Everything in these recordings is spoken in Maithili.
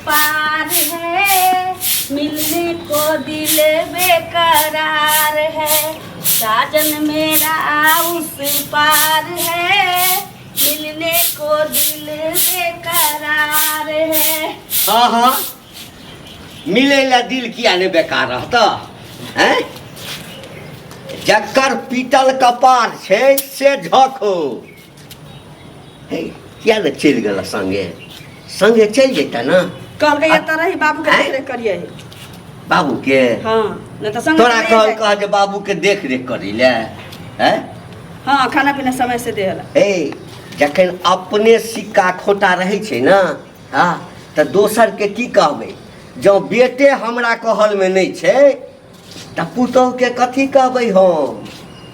पार है, मिलने को दिल बेकरार है, साजन मेरा उस पार है, मिलने को दिल बेकरार है। हाँ हाँ, मिलै ला दिल किया नहि बेकार रहत हैं? जकर पीटल कपार छै से झखो। हे, किया ने चलि गेल? संगे संगे चलि जेता ने। कहलकै एतऽ रही, बाबूके आँय? देखरेख करियै। बाबूके? हँ, नहि तऽ संगे तोरा रहि कहल जाइ। कह जे बाबूके देख रेख करै लए हैं। हँ, खाना पीना समय से दे हला। हे, जखन अपने सिक्का खोटा रहै छै ने, हँ, तऽ दोसरके की कहबै? जँ बेटे हमरा कहलमे नहि छै तऽ पुतोहुके कथी कहबै हम?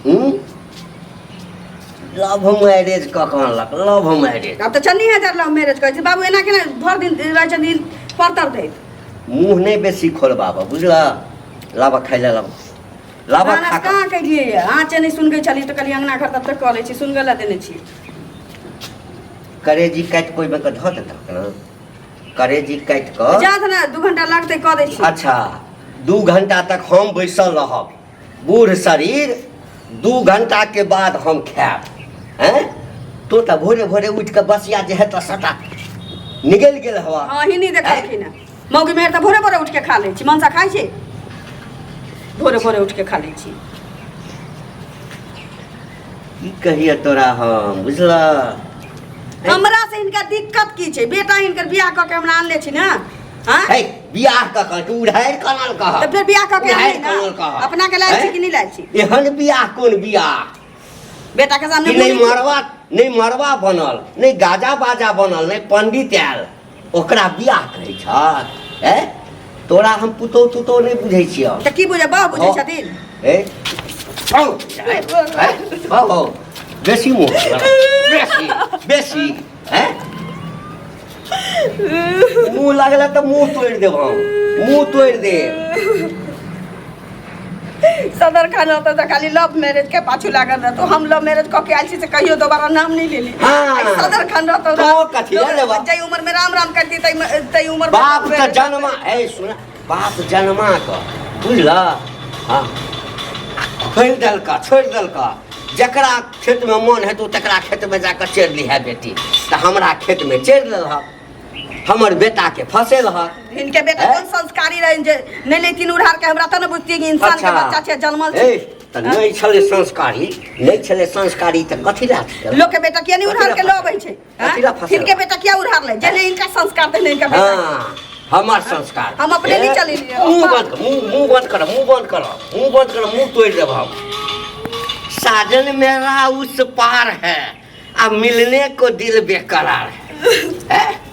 हूँ, लव मैरेज कऽ कऽ अनलक, लव मैरेज। आब तऽ 40,000 लव मैरेज करै छै बाबू। एना केना भरि दिन रहै छथिन परतर दैत? मुँह नहि बेसी खोलबाबऽ, बुझलऽ? लाबऽ खाइ लए, लाबऽ, लाबऽ। भानस खा कऽ। कहाँ केलियै? आँचे नहि सुनगै छलियै तऽ कहलियै अङ्गना घर तब तक कऽ लै छी, सुनगऽ लए देने छी। करेजी काटि कऽ ओहिमे कऽ धऽ देतक ने, करेजी काटि कऽ। जा ने, 2 घंटा लगतै, कऽ दै छी। अच्छा, 2 घंटा तक हम बैसल रहब। बूढ़ शरीर, 2 घंटा के बाद हम खायब। हैं, तो तऽ भोरे भोरे उठि कऽ बसिया जे हेतऽ सभटा निकलि गेल हवा। हँ, ही नहि देखलखिन हेँ। मौगी मेहर तऽ भोरे भोरे उठि के खा लै छी। मनसा खाइ छी, भोरे भोरे उठि के खा लै छी। की कहिए तोरा हम, बुझलऽ? हमरा से हिनका दिक्कत की छै? बेटा हिनकर बियाह कऽ के हमरा आनले छी ने, हाँ? हे, बियाह कऽ कऽ तू उढ़ारि कनल कह। तऽ फेर बियाह कऽ के उढ़ारि आनले कनल ने। कह। अपना के लायल छी हैं? कि नहि लायल छी? एहन बियाह कोन बियाह? बेटा के सामने कि नहि मुँह मरवा, नहि मरवा बनल, नहि गाजा बाजा बनल, नहि पंडित आयल, ओकरा बियाह कहै छह? हैं, तोरा हम पुतोह तुतोह नहि बुझै छियह। तऽ की बुझे? बह बुझै हँ। छथिन। ए औ, ए, औ, औ, बेसी मुँह बेसी बेसी हैं, मुँह लागल तऽ मुँह तोड़ि देब हम, मुँह तोड़ि देब। सदर खान रहतो तऽ खाली लव मैरिज के पाछू लागल रहतो। हम लव मैरिज कऽ के आयल छी से कहियो दोबारा नाम नहीं लेली। आई सदर खान रहतो तो कथी लए लेबा? जै उम्र में राम राम करती तै तै उम्र में बाप love तऽ marriage। जन्मा, ए सुन, बाप जन्मा कऽ, बुझल? हाँ, खोलि देलका, छोड़ि देलका, जकरा खेतमे मन हेतौ तकरा खेतमे जाकऽ चढ़ि लिहे बेटी। तऽ हमरा खेतमे चढ़ि लेलहक, हमर बेटाके फँसेलहक। हिनके बेटा हैं? कोन संस्कारी रहे जे नहीं लेथिन उधार के? हमरा तऽ ने बुझतियै कि इंसान के बच्चा छै, जन्मल छै। ए, तऽ नहि छलै संस्कारी, नहि छलै संस्कारी तऽ कथी लए छलै? लोक के बेटा किया नहीं उधार के लबै छै? हैं? कथी लए फँसेलक? हिनके बेटा किया उधार ले जे नहीं इनका संस्कार दे इनका बेटा के? हाँ, हमर संस्कार। हम अपने नहीं ए, चलेलियै। मुंह बंद कर, मुंह मुंह बंद कर, मुंह बंद कर, मुंह बंद कर, मुंह तोड़ देब हम। साजन मेरा उस पार है, आ मिलने को दिल बेकरार है। हैं?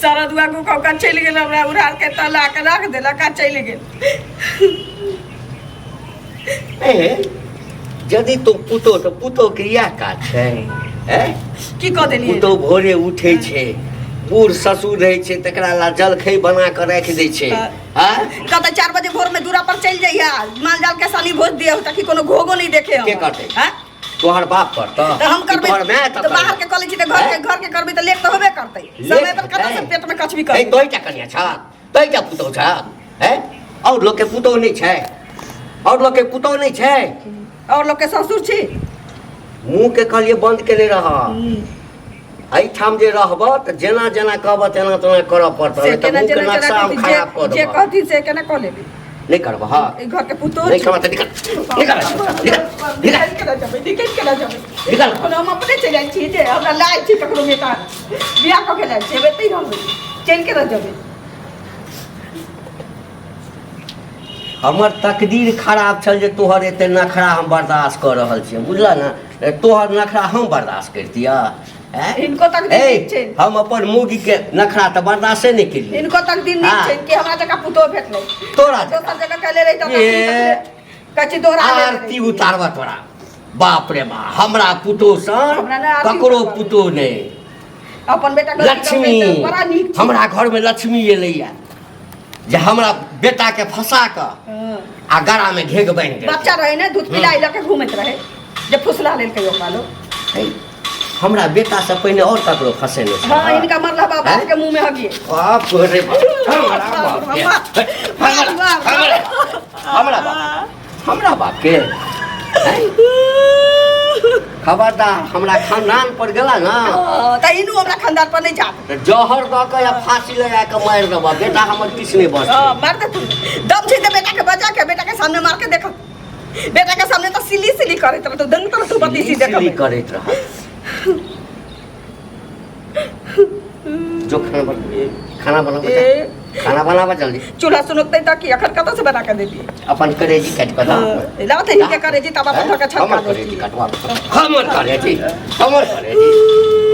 सारा दुआ को कौका चलि गेल, हमरा उधार के तला के राख देलक आ चलि गेल। ए, यदि तो पुतोह तऽ पुतोह के इएह काज छै, हैं? की कऽ देलियै? पुतोह भोरे उठै छै, बूढ़ ससुर रहै छै तकरा ला जलखै बना कऽ राखि दै छै। आँय? कहते 4 बजे भोर में दूरा पर चलि जइहे, माल जाल के सानी भोज दिए ताकि कोनो घोघो नहीं देखे के हमर। करतै? हैं? तोहर बाप करतऽ? तऽ हम करबै। तोहर माय तऽ बाहर के कऽ लै छी तऽ घर के, घर के करबै तऽ लेट तऽ होबे करतै। समय पर कतऽ से पेट में कछबी ए करबै? तोहिटा कनिया छ, तोहिटा पुतोह छ? हैं, और लोग के पुतोह नहि छै? और लोग के पुतोह नहि छै? और लोग के ससुर छी। मुँह के कहलिए बंद केने रह। एहिठाम जे रहब तऽ जेना जेना कहब तेना तेना करऽ पड़तऽ, से नहि तऽ केना मुँह के जेना जेना नक्शा हम कहथिन, खराब कऽ जे देबऽ। कहथिन से केना कऽ लेबै? नहि करबह? ई घर के पुतोह नहि छी। करबह तऽ निकल, निकल, निकल, निकल। निकल केना जेबै? निकल केना जेबै? निकल। कोनो हम अपने चलि जाइ छी जे हमरा लायल छी ककरो बेटा बियाह कऽ के लायल छी, हम एतहि रहबै, चलि केना जेबै? हमर तकदीर खराब छल जे तोहर एते नखरा हम बर्दाश्त कऽ रहल छियै, बुझलह ने? तोहर नखरा हम बर्दाश्त करितियह? आँय? हिनको तकदीर ए, नीक छै। हम अपन मौगीके नखरा तऽ बर्दाश्ते नहि केलियै। हिनको तकदीर नीक हाँ। छै कि हमरा जकाँ पुतोह भेटलै। तोरा जकाँ। दोसर जगह कैले रही तऽ ए। कहै छी दोहरा लेने आरती रही। उतारबह तोरा। बाप रे बा, हमरा पुतोह सन हमरा ने आरती ककरो उतारबह। पुतोह नहि। अपन बेटा गलती लक्ष्मी करतै तऽ बड़ा नीक छै। हमरा घरमे लक्ष्मी एलैया जे हमरा बेटाके फंसा कऽ आ गरामे घेघ बान्हि देलकै। बच्चा रहे ने, दूध पिलाई लऽ के घूमैत रहे जे फुसला लेलकै ओकरा लोग। है, हमरा बेटा से पहिने और ककरो फंसेने छल? हाँ, इनका मरला बाप हैं? के मुंह में हगिए। बाप रे बाप, हमरा बाप के, हमरा हमरा हमरा बाप, हमरा बाप के हैं? खबरदार, हमरा खानदान पर गेला ना। हाँ, तऽ इनू हमरा खानदान पर नहीं जात। तऽ जहर दऽ कऽ या फांसी लगा कऽ मारि देबऽ, बेटा हमर किछु नहि बचतै। हाँ, मार दे तू, दम छै तऽ बेटा के बजा के बेटा के सामने मार के देख। बेटा के सामने तऽ सिली सिली करैत रहतौ, दंग तर तू बतीसी सिली देखबै। सिली करैत रहत। जो खाना बना, खाना बना बच्चा। ए। खाना बनाबऽ जल्दी। चूल्हा सुनकतै तऽ की अखन कतऽ से बना के देती? अपन करेजी काटि कऽ दऽ। लाओ तऽ हिनके करेजी तब अपन धऽ के छलका हमर दै करेजी छी। कटवा, हमर करेजी, हमर करेजी,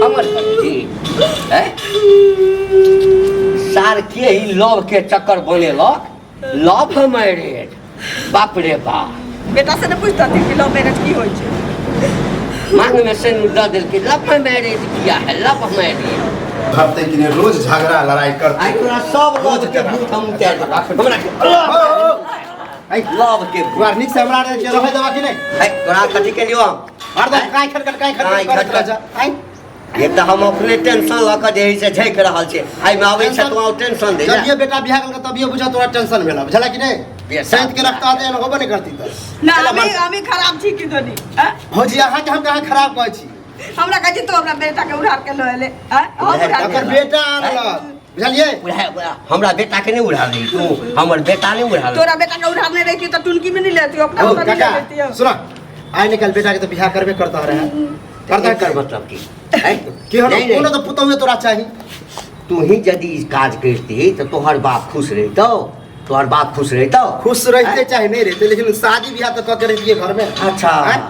हमर करेजी। हैं? सार के ही लव के चक्कर बनेलक, लव मैरिज, बाप रे बाप। बेटा से ने पूछता कि लव मैरिज की होइ छै। मांग में से दऽ देलकै, लव मैरिज किया है, लव मैरिज। भरते कि नहीं, रोज झगड़ा लड़ाई करते। आइ तोरा सब रोज लव के भूत हम उतारि देबौ। हमरा आई लव के भूत। तोरा नीक से हमरा रे जे रहै देबा कि नहीं? है, तोरा कथी के लियो हम? हरदम काई खटखट काई खटखट काई करैत खटखट। रह जा। आई एक तऽ हम अपने टेंशन लऽ कऽ जे है से झकि रहल छी, एहिमे आबै छै तू टेंशन दे। जबिये बेटा बियाह केलकै तबिये बुझा तोरा टेंशन भेल, बुझला कि नहीं? बेटा सैंत के रखता तऽ एहन होबे नहि करती तऽ। ना, चला हमी मार। हमी खराब छी कि धनी? आँय? भौजी, अहाँके हम कहाँ खराब कहै छी? हमरा कहै छी तो हमरा बेटा के उधार के लऽ एले। आँय? हम उधार उधार ओकर के बेटा आनलक, बुझलियै? उड़ा, हमरा बेटा के नहि उड़ा दी तू, हमर बेटा नहि उड़ा। तोरा बेटा के उधार नहीं रहती तऽ टुनकी में नहीं लेती, अपना ओ उधार नहीं काका लेती। सुन, आइ निकाल बेटा के तऽ बियाह करबे करता रहे, करता। एकर मतलब की? हैं? की हलो? नहीं, नहीं। कोनो तऽ पुतहुए तोरा चाही। तू ही यदि ई काज करती तऽ तोहर बाप खुश रहितौ, तोहर बाप खुश रहितौ। खुश रहिते चाहे नहीं रहिते, लेकिन शादी बियाह तऽ कऽ के रहितियै घरमे। अच्छा। आँय?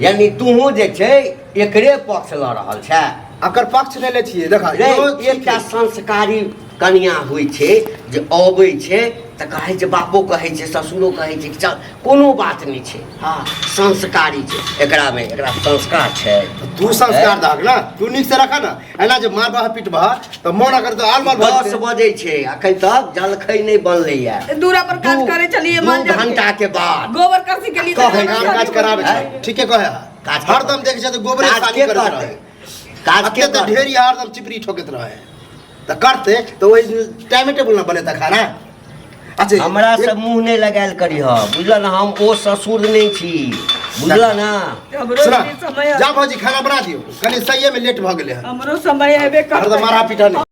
यानी तूहू जे छै एकरे पक्ष लऽ रहल छै। अकर पक्ष नहि लै छियै, देख। रे, इहो ठीक एकटा है। संस्कारी कनिया होइ छै जे अबै छै तऽ कहै छै, बापो कहै छै, ससुरो कहै छै कि चल, कोनो बात नहि छै। हँ, संस्कारी छै एकरामे, एकरा संस्कार छै। तू संस्कार दहक ना, तू नीक से रख ना, एना जे मारबह पीटबह तऽ मन अगर तऽ आल बाल भऽ 10 जेतै। बजै छै, अखन तक जलखै नहि बनलैया। दूरा पर काज करे चलिए 2 मान जाके। घंटा के बाद गोबर करसी के लिए। कहै काम काज कराबै छै, ठीके कहे। काज हरदम देख छै तऽ गोबरे काज सानी के करैत करतै? रहै। काज के अते तऽ करतै? ढेरी हरदम चिपरी ठोकैत रहै तऽ करतै तऽ ओहि टाइमे टेबुल ने बनेतै खाना। अच्छा, हमरा से मुंह नहि लगायल करीह, बुझल ना? हम ओ ससुर नहि छी, बुझल ना? हमरो सुना, भी समय जा भौजी, खाना बना दियौ, कनि सहिए में लेट भऽ गेलै हन। हमरो समय हेबे हरदम करतै। मारा पीटा नहि।